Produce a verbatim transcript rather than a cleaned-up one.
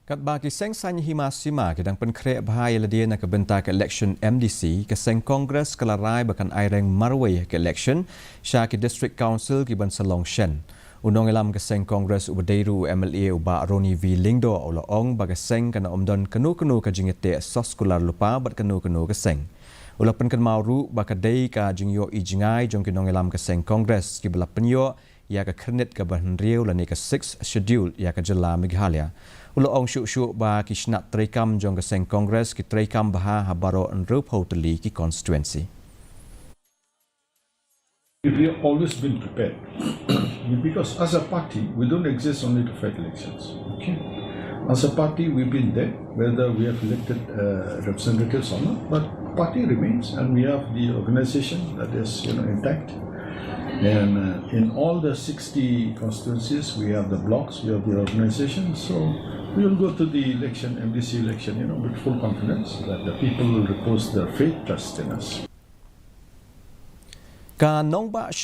Katba ki seng saiñ hima sima ki dang pynkhreh bha ïa lade na ka bynta ka election M D C, ka seng Congress ka la rai ba kan aireng marwei ha ka election sha ki District Council ki ban sa long shen. U nongïalam ka seng Congress uba dei ruh u M L A u Bah Ronnie V Lyngdoh u la ong ba ka seng kan ym don kano kano ka jingïateh soskular lypa bad kano kano ka seng. U la pynkynmaw ruh ba ka dei ka jingïohi jngai jong ki nongïalam ka seng Congress kiba la pynïoh ïa ka khyrnit kaba hynriew lane ka Sixth Schedule ïa ka jylla Meghalaya. U la ong shuh shuh ba ki shnat treikam jong ka seng Congress ki treikam bha ha baroh hynriewphew tylli ki constituency. We have always been prepared because as a party, we don't exist only to fight elections. Okay? As a party, we've been there, whether we have elected uh, representatives or not, but party remains, and we have the organization that is, you know, intact. And uh, in all the sixty constituencies, we have the blocks, we have the organization. So we will go to the election, M D C election, you know, with full confidence that the people will repose their faith, trust in us. Ka nongbah